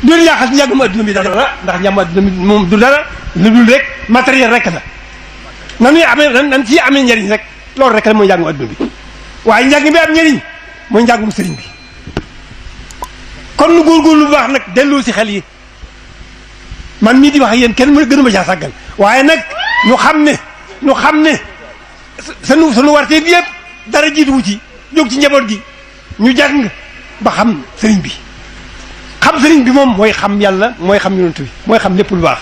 du leen yàqal ci njàngum adduna bi dara ndax njàngum adduna bi moom du dara lu dul rek matériel rek la nanuy amee nan ci amee njëriñ rek loolu rek la mooy njàngum adduna bi waaye njàng bi am njëriñ mooy njàngum sëriñ bi kon nu góorgóorlu bu baax nag delloo si xel yi man mii di wax yéen kenn mën gënuma caa sàggal waaye nag ñu xam ne sunu wartee bi yëpp dara jiituwu ci jóg ci njaboot gi ñu jàng ba xam sëriñ bi xam sëriñ bi moom mooy xam yàlla mooy xam yonent bi mooy xam lépp lu baax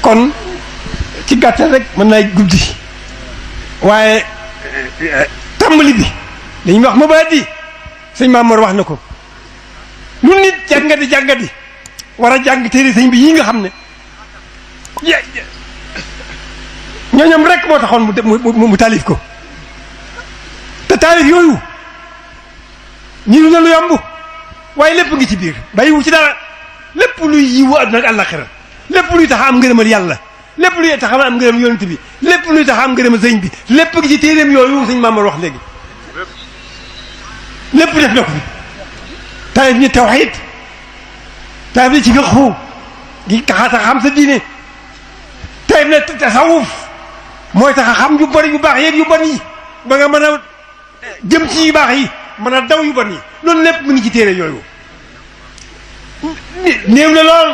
kon ci gàttal rek mën naa guddi waaye tàmbali bi dañuy wax ma ba di sëñ Mamour wax na ko lu nit jàngati war a jàng téere sëñ bi yii nga xam ne ñooñam rek moo taxoon mu taalif ko te taalif yooyu ñiru na lu yomb waaye lépp ngi ci biir bàyyiwu ci dara lépp luy yiwu àdduna ak àllaxira lépp luy tax am ngërëmal yàlla lépp luy tax am ngërëm yonent bi lépp luy tax am ngërëmal sëñ bi lépp ngi ci téeréem yooyu sëñ Mamour wax léegi lépp def na ko fi taalif ni tawxiid taalif ni ci fiqhu gi tax a xam sa diine taalif na tasawuf mooy tax a xam yu bari yu baax yeeg yu bon yi ba nga mën a jëm ci yu baax yi mën a daw yu bon yi loolu lépp mu ngi ci téere yooyu néew na lool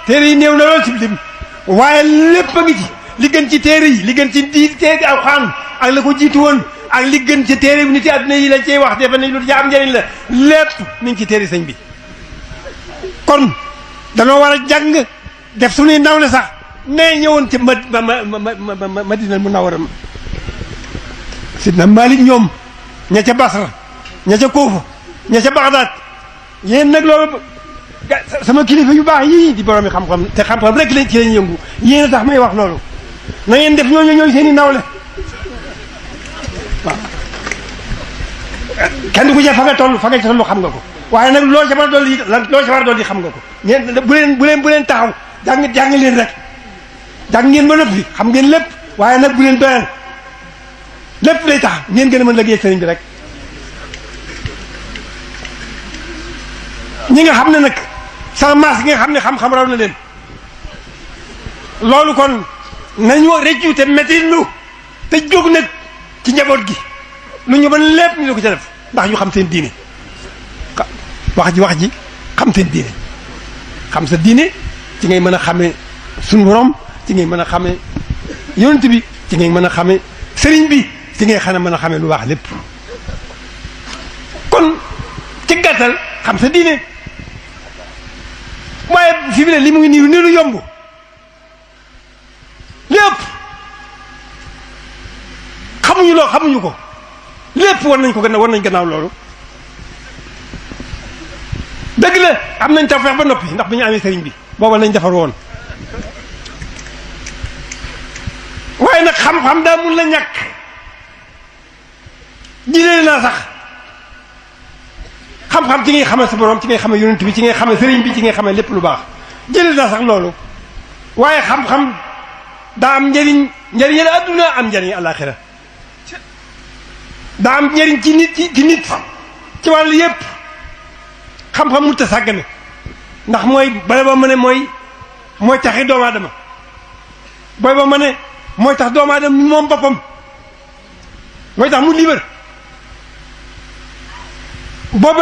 téere yi néew na lool ci lim waaye lépp a ngi ci li gën ci téere yi li gën ci di téere alxuraan ak la ko jiitu woon ak li gën ci téere bi nit yi àdduna yi lañ cey wax defe nañ lu ci am njëriñ la lépp mi ngi ci téere sëñ bi kon danoo war a jàng def suñuy nawle sax nee ñëwoon ci Madina Munawwara Sidna Malik ñoom ña ca Basra ña ca Kuufa ña ca Bagdad yéen nag loolu sama kilifa yu baax yii di borom yi xam-xam te xam-xam rek lañ ci lañ yëngu yéen a tax may wax loolu na ngeen def ñooy seen i nawle waaw kenn du ko jëf fa nga toll xam nga ko waaye nag loo ca war a dolli loo ca war a dolli xam nga ko ñeen bu leen taxaw jàng leen rek jàng ngeen ba noppi xam ngeen lépp waaye nag bu leen doyal lépp lay tax ngeen gën a mën liggéey sëriñ bi rek ñi nga xam ne nag sama maas gi nga xam ne xam-xam raw na leen loolu kon nañu rëccu te métti lu te jóg nag ci njaboot gi lu ñu mën lépp ñu ko ca def ndax ñu xam seen diine wax ji xam seen diine xam sa diine ci ngay mën a xamee suñu borom ci ngay mën a xamee yonent bi ci ngay mën a xamee sëriñ bi ci ngay mën a xamee lu baax lépp kon ci gàttal xam sa diine waaye fi mu ne li mu ngi nii lu yomb lépp xamuñu ko lépp war nañ gannaaw loolu dëgg la am nañ tawfeex ba noppi ndax bi ñu amee sëriñ bi booba lañ defar woon waaye nag xam-xam daa mun la ñàkk jilee naa sax xam-xam ci ngay xamal sa borom ci ngay xamal yonent bi ci ngay xamal sëriñ bi ci ngay xamal lépp lu baax jëlee naa sax loolu waaye xam-xam daa am njëriñ la adduna am njëriñ àllaaxira daa am njëriñ ci nit ci wàllu yépp xam-xam mu ta sàggane ndax mooy bale ba ma ne mooy taxi doomu aadama booy ba ma ne mooy tax doomu aadama moom boppam mooy tax mu libre boobu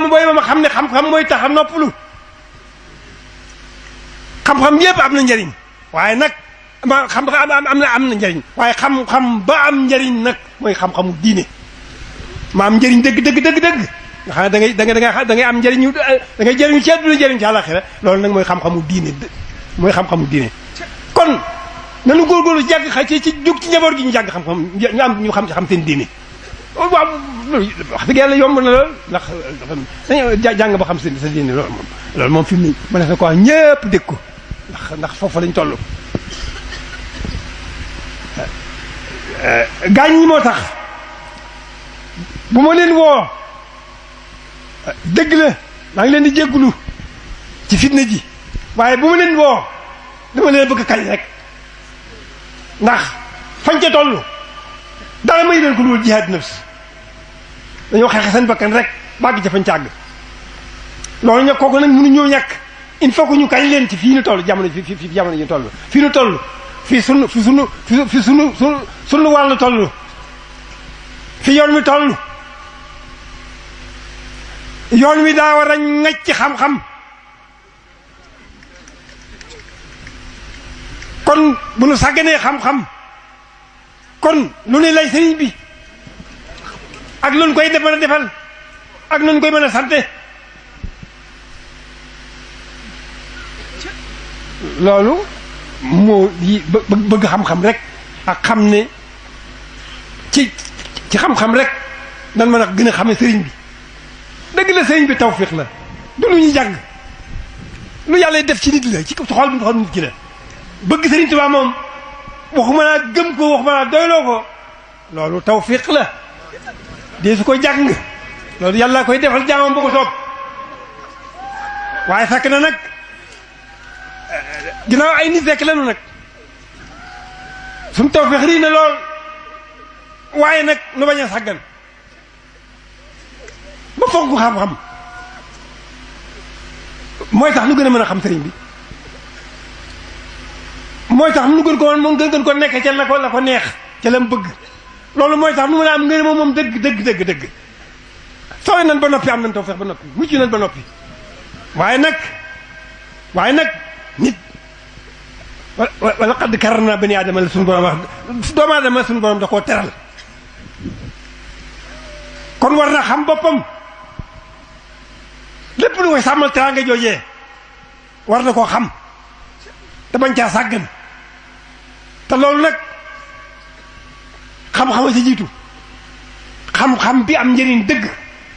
booy ba ma xam ne xam-xam mooy tax a noppalu xam-xam yépp am na njëriñ waaye nag xam-xam am na njëriñ waaye xam-xam ba am njëriñ nag mooy xam-xamu diine ma am njëriñ dëgg nga xam ne da ngay am njëriñu da ngay jëriñu ci àdduna jëriñ ci àllaxira loolu nag mooy xam-xamu diine kon nanu góorgóorlu jàng ci jóg ci njaboot gi ñu jàng xam-xam ñu xam seen diine waaw wax dëgg yàlla yomb na lool ndax dañu jàng ba xam sa diine loolu moom fi mu ne ma ne ko ñëpp dégg ko ndax foofu lañ toll gaañ ñi moo tax bu ma leen woo dëgg la maa ngi leen di jéggulu ci fitna ji waaye bu ma leen woo dama leen bëgg kañ rek ndax fañ ca toll dara may leen ko loolu jihaad nafs dañoo xeexe seen bakkan rek bàgg ca fañ càgg loolu ña kooku nag mënuñoo ñàkk il faut que ñu kañ leen ci fii ñu toll jamono fi jamono ñu toll fii ñu toll fii sunu wàllu toll fi yoon wi toll yoon wi daa war a ŋacc ci xam-xam kon bu nu sàgganee xam-xam kon lu ne lay sëriñ bi ak lu nu koy mën a defal ak nu nu koy mën a sante loolu moo yi bëgg xam-xam rek ak xam ne ci xam-xam rek nan mën a gën a xame sëriñ bi dëgg la sëriñ bi tawfiq la du lu ñu jàng lu yàlla def ci nit la ci xol bi xol nit ki la bëgg sëriñ Tuubaa moom waxuma laa gëm ko waxuma laa doyloo ko loolu tawfiq la dee su ko jàng loolu yàlla koy defal jaamam ba ko soob waaye fekk na nag ginnaaw ay nit rekk lanu nag suñu tawfiq rii na lool waaye nag nu bañ a sàggan ba fonk xam-xam mooy tax nu gën a mën a xam sëriñ bi mooy tax nu gën ko moom gën ko nekk ca la ko neex ca la mu bëgg loolu mooy tax nu mën a am ngeen moom dëgg sooy nan ba noppi am nañ tawfiq ba noppi mucc nañ ba noppi waaye nag nit wala xadd karar naa bani aadama la suñu borom wax doomu aadama suñu borom da koo teral kon war na xam boppam lépp lu koy sàmmal teraanga joojee war na koo xam te bañ caa sàggan te loolu nag xam-xama si jiitu xam-xam bi am njëriñ dëgg